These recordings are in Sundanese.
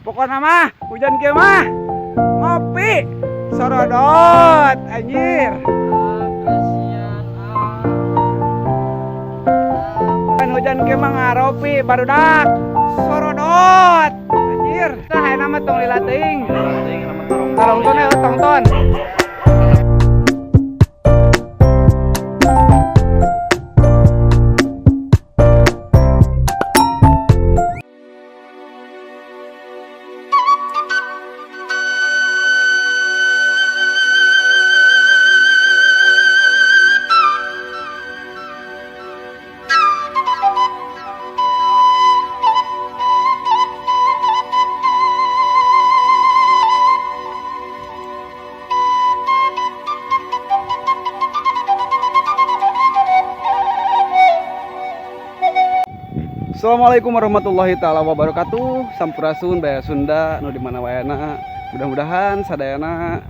Pokoknya mah hujan kieu mah ngopi sorodot anjir. Kan hujan kieu mah ngaropi barudak sorodot anjir. Tah ayeuna mah tong lila teuing. Tarongton ya tongton. Assalamualaikum warahmatullahi taala wabarakatuh. Sampurasun baya Sunda nu di mana wayana. Mudah-mudahan sadayana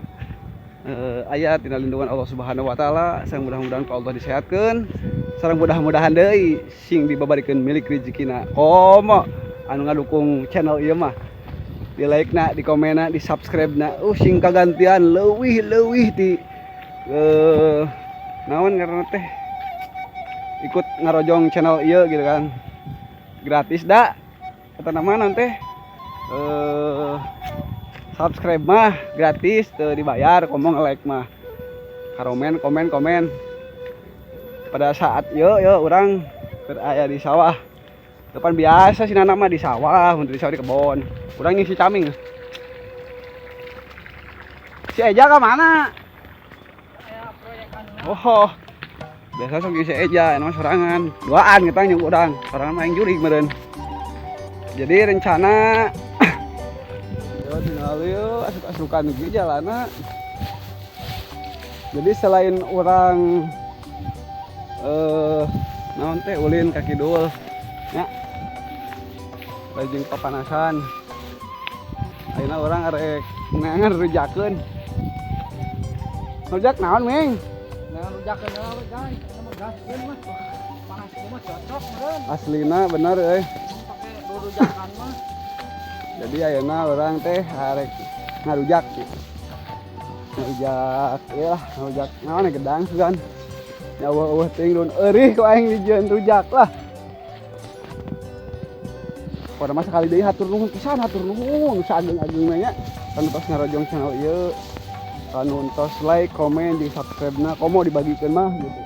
aya tina lindungan Allah Subhanahu wa taala. Sareng mudah-mudahan ku Allah disehatkeun. Sareng mudah-mudahan deui sing dibabarikeun milik rezekina. Komo anu ngadukung channel ieu mah. Di like na, di komen na, di subscribe na. Sing kagantian leuwih-leuwih ti naon ngaranna teh ikut ngarojong channel ieu gitu kan. Gratis dah kata nama nanti subscribe mah gratis tuh dibayar, komo nge-like mah komen komen komen. Pada saat yo yo orang beraya di sawah depan biasa sih nana mah di sawah, untuk di sawah di kebon. Urang ngisi caming. Si Eja ke mana? Oh, biasa sok si Eja, emang sorangan duaan kita nyung urang, sorangan mah yang jurig meureun. Jadi rencana yo tinggal yo asuk-asukan ge jalana. Jadi selain orang naon teh ulin ka kidul nya lajeng papanasan. Ayeuna urang arek neangan rujakeun. Rujak naon, Ming? Nah, rujakeun naon, guys? Sama gaskeun mah. Panas mah cocok meureun. Aslina bener euy. Pake rujakan mah. Jadi ayeuna urang teh arek ngarujak. Ngarujak ieu lah, ngarujak naon ya gedang sugan. Nya eueuh-eueuh teuing daun eurih ku aing dijieun rujak lah. Pada masa kali deui hatur nuhun pisan, hatur nuhun saageng-agengna nya. Kan tos ngarojong channel ieu. Anu tos like, komen, jeung subscribe-na komo dibagikeun mah gitu.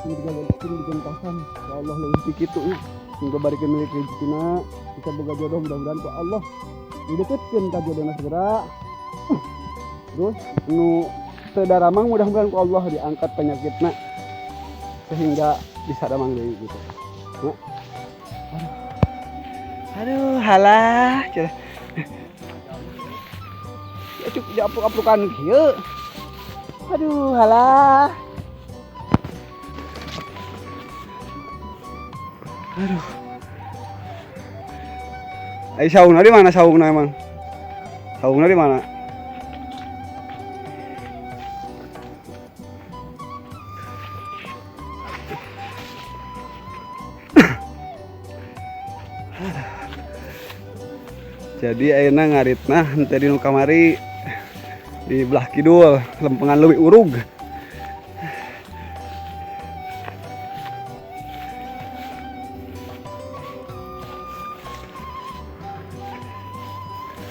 Ini digabungkeun digentosan. Ya Allah leuwih ti kitu nya. Sing barikeun milik rezekina, bisa boga jodoh mudah-mudahan ku Allah dideketkeun ka jodohna segera. Terus nu teu daramang mudah-mudahan ku Allah diangkat penyakitna sehingga bisa damang deui gitu. Ya. Aduh, halah, cenah. Ya cuk diapruk-aprukan kieu. Aduh, halah. Aduh. Ai saungna di mana saungna emang? Saungna di mana? Jadi ayeuna ngaritna henteu di nu kamari di belah kidul lempengan leuwih urug.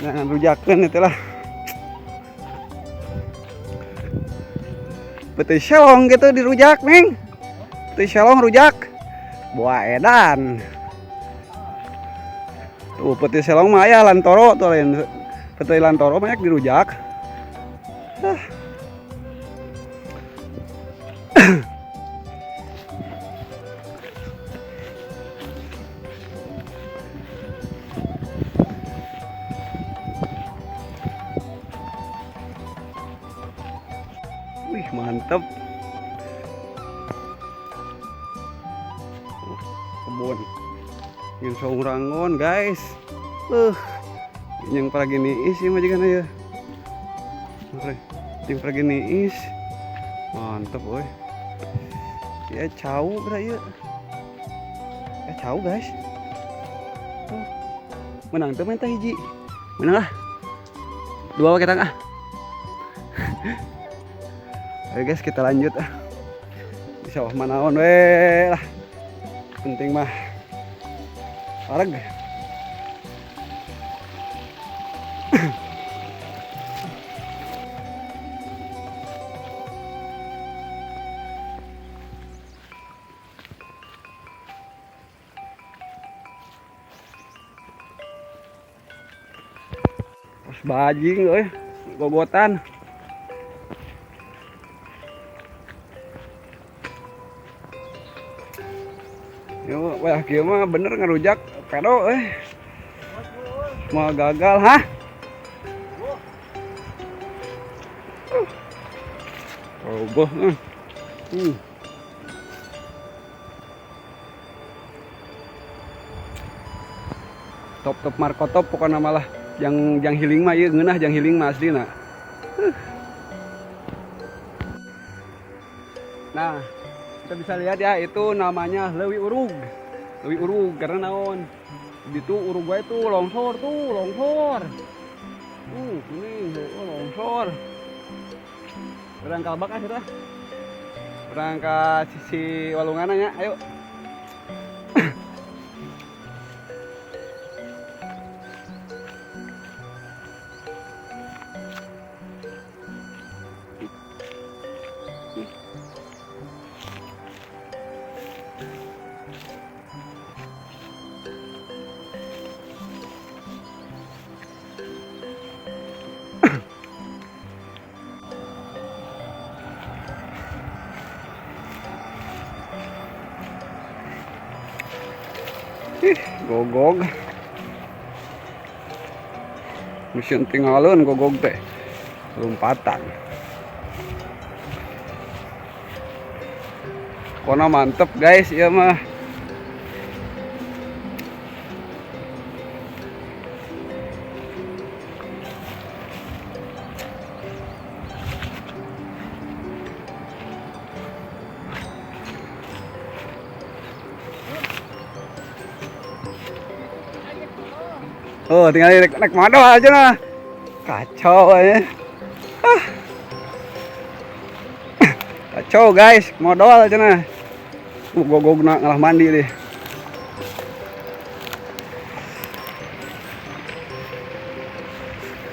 Nah, rujakeun eta lah. Peuteui selong gitu dirujak, Neng. Peuteui selong rujak. Buah edan. Tuh peuteui selong mah aya lantoro tuh lain. Peuteui lantoro banyak dirujak. Hah. Wih, mantep. Kebun. Yang saung rangon, guys. Yang pragini is ieu mah jigana ya. Yang pragini is. Mantep euy. Ya cau bra ieu. Ya cau, guys. Menang teu menta hiji. Menang lah. Dua kita ah. Ayo guys, kita lanjut ah. Di sawah manaon we lah. Penting mah wareg. Terus bajing euy, gogotan. Yo, wah kieu mah bener ngerujak pedo euy. Mau gagal, hah? Oh, boh. Top-top markotop pokoknya malah yang healing mah ieu ngeunah jang healing mah aslina. Nah, kita bisa lihat ya, itu namanya Leuwi Urug. Leuwi Urug karena naon? Itu Uruguay tuh longsor tuh, longsor. Kuning, oh, longsor. Berangkal bak ah sudah. Berangkat sisi walungannya ya, ayo. Ih, gogog. Mesin tinggalin gogog teh. Lompatan. Kona mantep guys, iya mah. Oh, tinggal naik motor aja nah. Kacau aja. Ah. Kacau guys, modal aja nah. Gogogna ngalah mandi deh.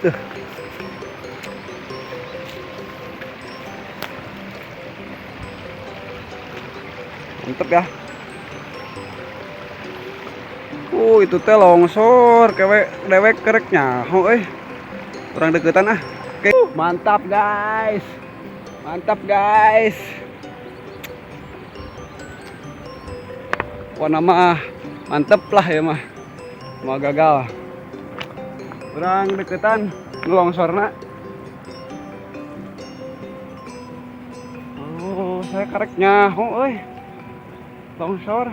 Tuh. Mantep ya. Itu teh longsor, kewe dewek kerek nyaho euy. Kurang deketan ah. Oke. Mantap guys. Mantap guys. Wah, nama mantep lah ya mah. Mau gagal. Kurang deketan ngelongsorna. Oh, saya karek nyaho euy. Longsor.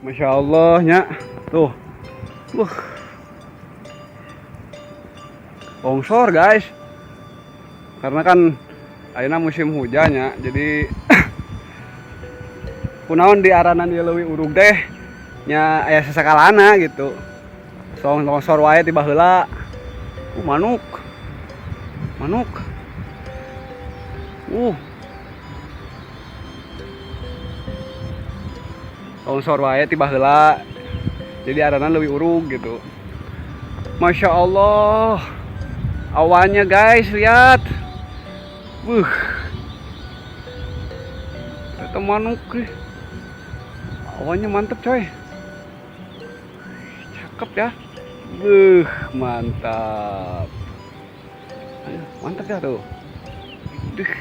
Masya Allah nya. Tuh. Longsor guys. Karena kan ayeuna musim hujan ya, jadi kunaon di aranan di Leuwi Urug teh nya aya sasakalana gitu. Song longsor wae tiba heula. Manuk. Manuk. Longsor wae tiba heula. Jadi aranan Leuwi Urug gitu. Masya Allah. Awannya guys, lihat. Itu manuk nih. Awannya mantep coy. Cakep ya. Mantap. Ayo, mantap ya tuh. Duh.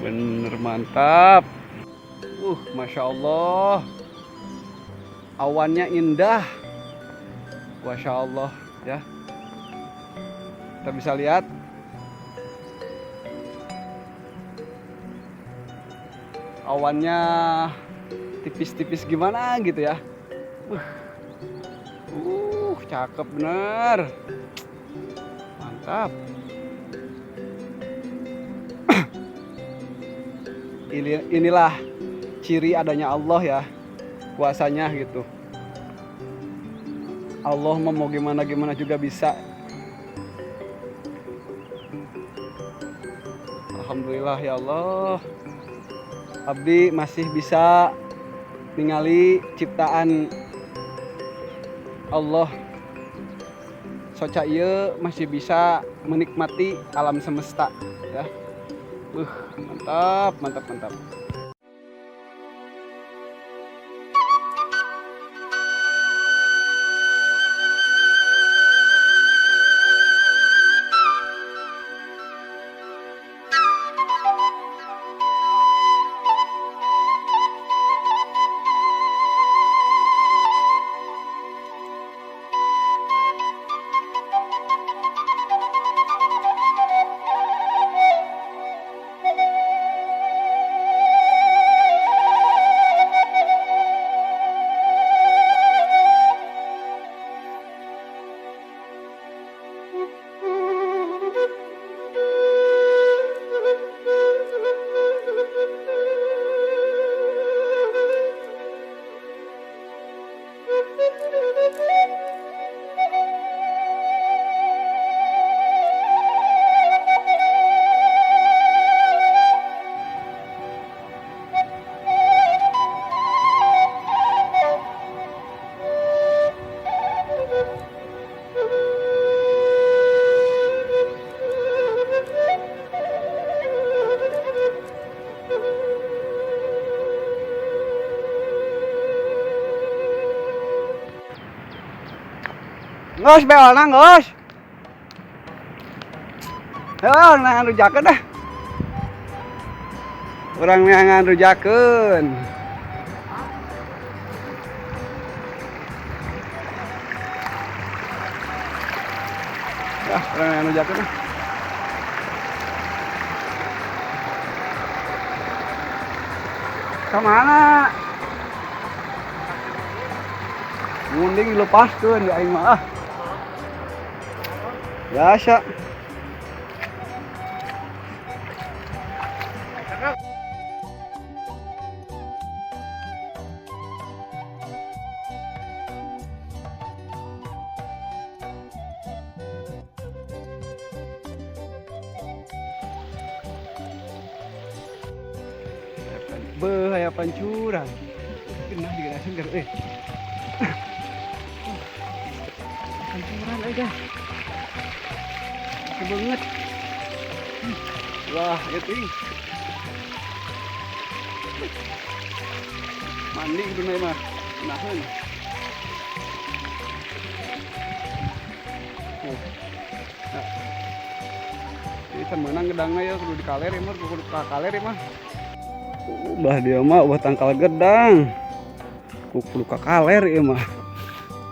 Bener mantap. Masya Allah. Awannya indah. Masya Allah ya. Kita bisa lihat. Awannya tipis-tipis gimana gitu ya. Cakep bener. Mantap. Inilah ciri adanya Allah ya, kuasanya gitu. Allah mau gimana-gimana juga bisa. Alhamdulillah ya Allah. Abdi masih bisa ningali ciptaan Allah. Soca ieu masih bisa menikmati alam semesta ya. Mantap, mantap, mantap. Ngos beolna ngos. Heuh, neangan rujakeun dah. Urang neangan rujakeun. Dah, urang neangan rujakeun dah. Ka mana? Munding dilepaskeun di aing mah. Ah. Biasa. Beuh, aya pancuran. Genah juga seger euy. Pancuran euy dah. Banget. Wah, itu mandi gitu nih mah, nahan. Nah. Ini can meunang gedangna ya, kudu dikaler ya mah, kudu kakaler ya mah. Bah dia mah uah tangkal gedang. Kudu kakaler ya mah.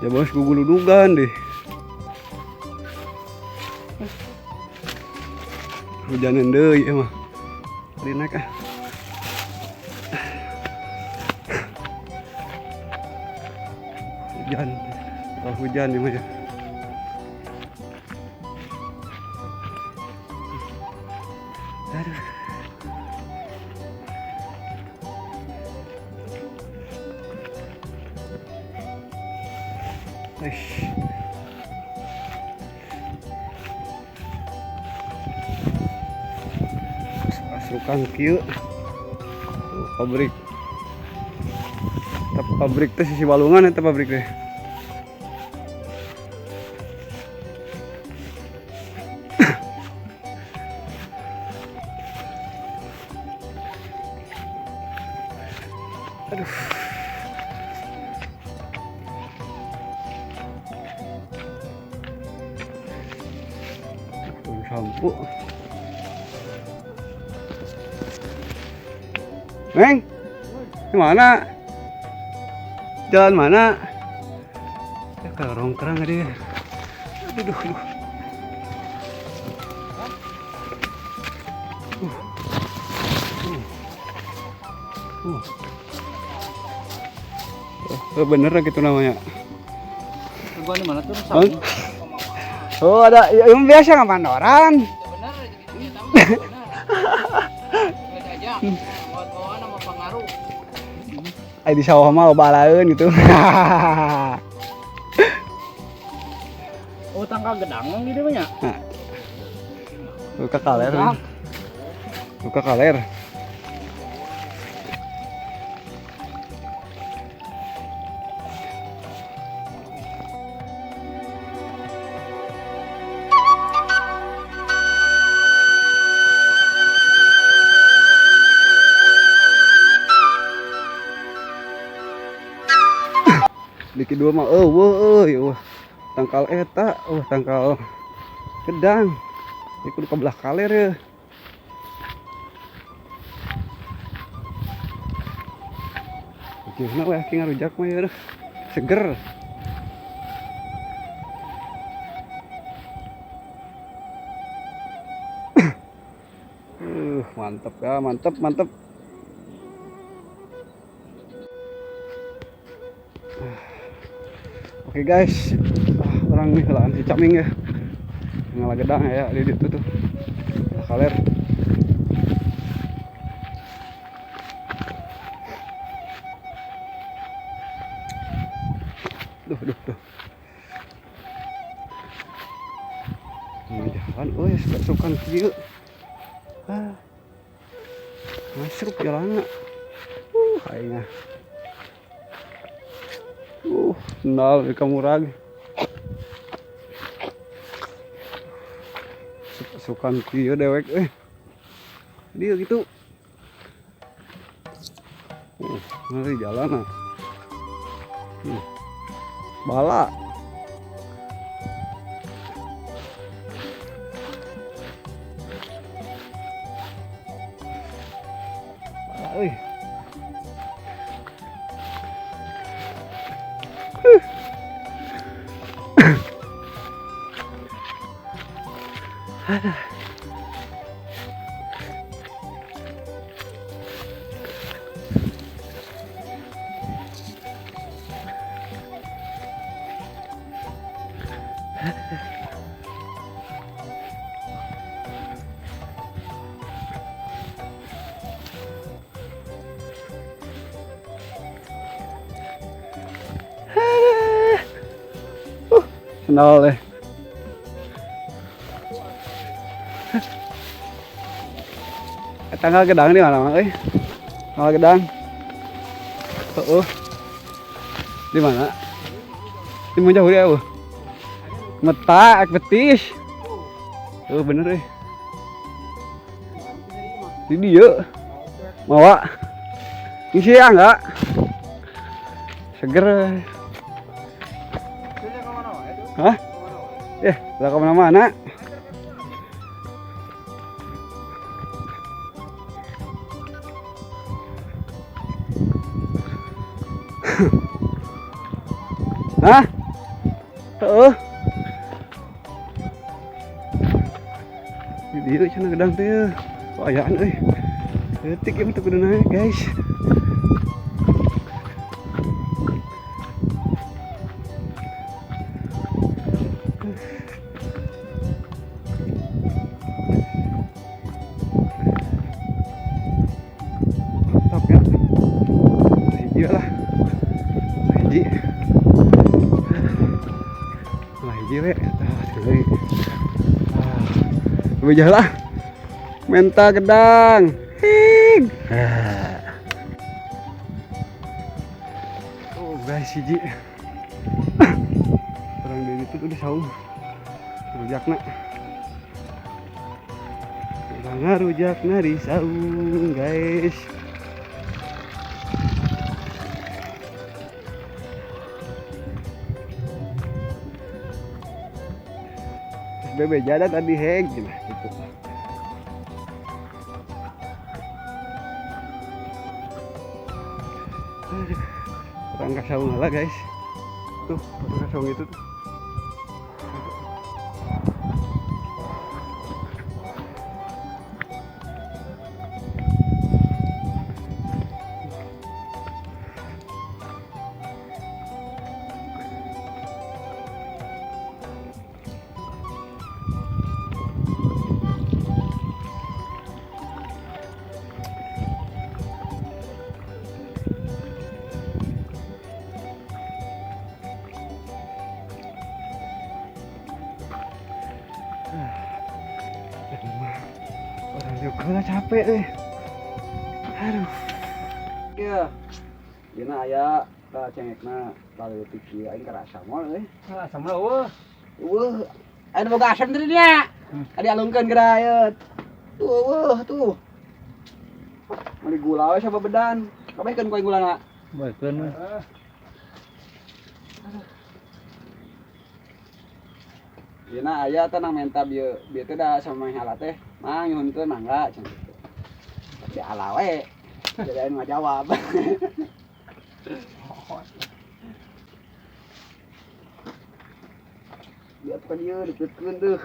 Jabos guguludugan deh. Hujanan deui ieu mah. Tadi naik ah. Hujan. Oh, hujan ieu mah ya. Aduh. Eish. Asrukan kieu. Tuh, pabrik. Tap pabrik teh sisi walungan eta pabrik teh. Aduh. Sampo. Neng, mana? Jalan mana? Ya, ke rongkrang dia. Aduh, aduh. Bener gitu namanya. Gua di mana tuh? Hah? Oh, ada yang biasa ngamandoran. Bener gitu gitu bener. Aja buat sama pengaruh. Ai di sawah mah loba alaeun gitu. Oh, tangkal gedang gitu mah nya. Nah. Buka kaler. Buka kaler. Dikit dua mah eueuh euy eueuh. Tangkal eta, tangkal gedang. Ieu kudu ka belah kaler ya. Gimana weh aki ngarujak mah ya seger. Mantep ya, mantep, mantep. Oke guys, orang nih lah si Caming ya, ngalah gedang ya di situ tuh, kaler. Duh, duh, duh. Jalan, oh ya suka kieu. Ah, masuk jalan. Kayaknya. Sendal di kamurag. Sukan kieu dewek Dia gitu. Ngeri jalan ah. Bala. Bala euy. Sendal deh. Tanggal gedang di mana mang euy? Tanggal gedang. Heeh. Di mana? Di mana jauh dia eueuh. Meta ek betis. Heuh bener euy. Di dieu. Mawa. Ngisi ya enggak? Seger. Hah? Lah kemana-mana. Hah? Heeh. Di dieu cenah gedang teh. Oh, ayaan euy. Leutik ieu mah teu kudu naik, guys. Mantap ya. Hiji lah. Hiji. Lah hiji we. Lebih jauh lah. Menta gedang. Hing. Oh guys, hiji. Orang dari itu udah saung. Rujakna. Urang ngarujakna di saung, guys. Bebe jada tadi heg gitu. Orang kasaung lah guys. Tuh, orang kasaung itu tuh. Nyuk capek euy. Aduh. Ieu. Dina aya tah cengekna laleutik ieu aing karasa moal euy. Ah, sama eueuh. Eueuh, aya nu boga asem teh nya. Adi alungkeun geura ieu. Tuh eueuh tuh. Meuli gula we sabebedan. Kabehkeun ku aing gulana. Baikeun we. Dina aya teh nang menta bieu. Bieu teh da sama nyala teh. Mang nyuhunkeun mangga cenah kitu. Tapi ala we. Jadi aing ngajawab. Biar ka dieu deukeutkeun deuh.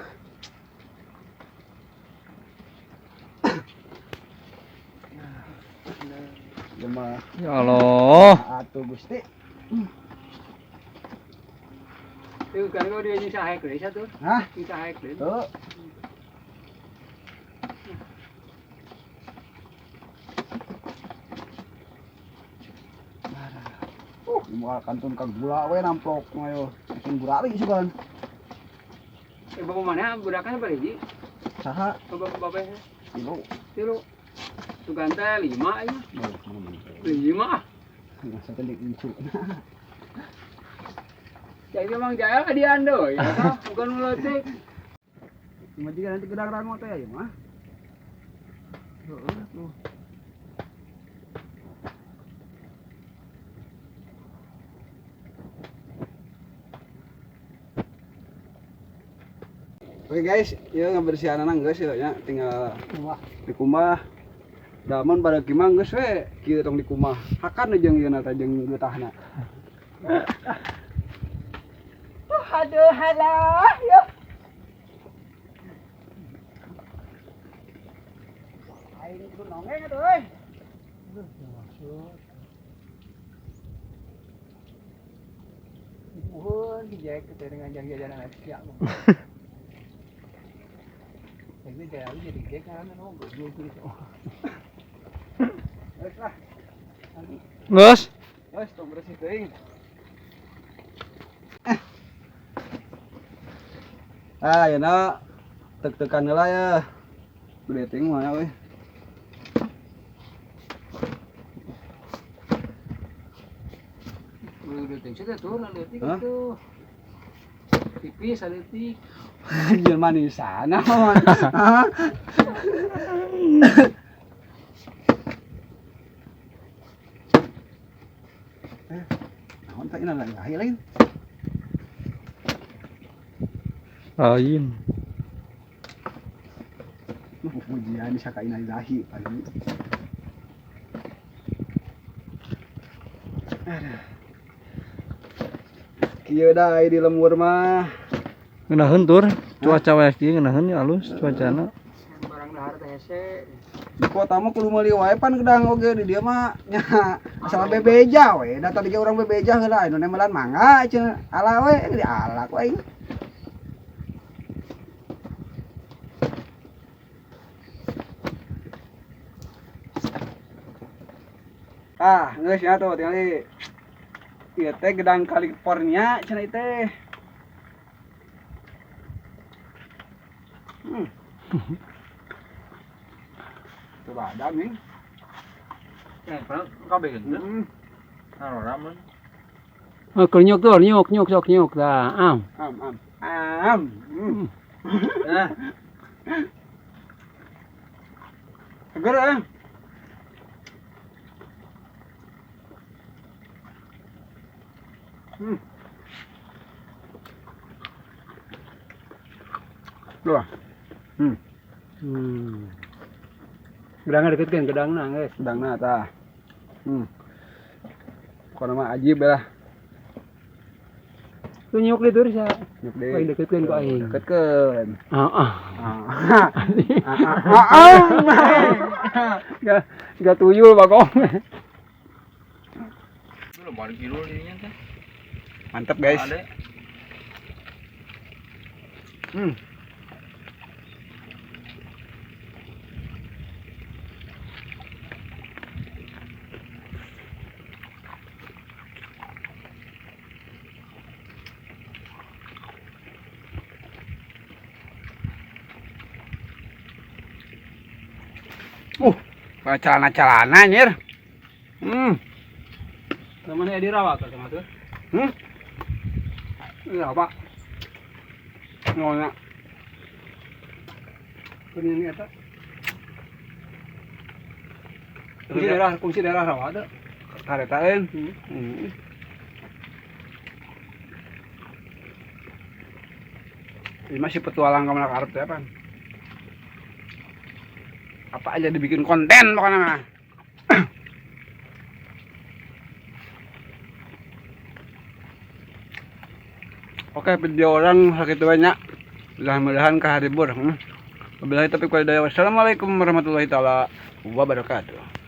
Gemah. Ya Allah. Atuh Gusti. Itu kan gua dia nyisa haek deui satu. Hah? Nyisa haek deui. Tuh. Moal kantun ka gula we namplok mah yo. Langsung gurari sugan. Bapak mana budaknya bari hiji? Saha? Bapak bapak Tilu. Tilu. Sugan teh 5 ieu. 5 ah. Masa teh incu. Jadi emang jaya adian deui ya, bukan leutik. Cuma jika nanti gedang rango teh ya mah. Heeh tuh. Oke guys, ieu ngabersihanana geus ieu nya, tinggal dikumbah. Daman pada kimah geus we, kieu tong dikumbah. Hakan jeung ieu na teh jeung geutahna. Aduh halah ya. Aing kudu nongeng atuh euy. Puhun si Jack teh dengan jajanan sia. Ini jadi jadi Jack kan nu goblok gitu. Geus lah. Geus. Geus tong bersih teuing. Ah, ya na tek-tekan heula ya. Gede teuing mah euy. Gede teuing teh turun leutik atuh. Tipis leutik. Jeung manisan naon. Naon teh ina lain. Lain. Pujian bisa ka innalillahi pagi. Aduh. Kieu da di lembur mah. Ngeunaheun tur, cuaca wae kieu ngeunaheun ya alus cuacana. Barang dahar teh hese. Di kota mah kudu meuli wae pan gedang oge di dieu mah nya asal bebeja we. Da tadi ge urang bebeja heula anu melan mangga cenah ala we di ala ku aing. Ah, geus nya tuh tingali. Ieu teh gedang California cenah ieu teh. Tuh badam nih. Eh, kabeh henteu. Anu ramen. Oh, kenyuk tuh, nyuk nyuk sok nyuk dah. Am. Am am. Am. Nah. Seger eh. Loh. Gedangna deketkeun, gedangna geus. Gedangna tah. Pokona mah ajib lah. Tuh nyuk deui tur sia. Nyuk deui. Aing deketkeun ku aing. Deketkeun. Heeh. Ah. Ah. Gak tuyul bagong. Belum balik dulu dinya teh. Mantap guys. Pakai celana-celana anjir. Namanya Edi Rawa tuh sama tuh. Iya, Pak. Ngono. Kuning eta. Kunci daerah rawa tuh. Karetain. Ini masih petualang kamu karep ya, apa? Apa aja dibikin konten pokoknya mah. Oke, video urang sakitu banyak. Mudah-mudahan kahibur. Wabillahi taufiq wal hidayah. Wassalamualaikum warahmatullahi taala wabarakatuh.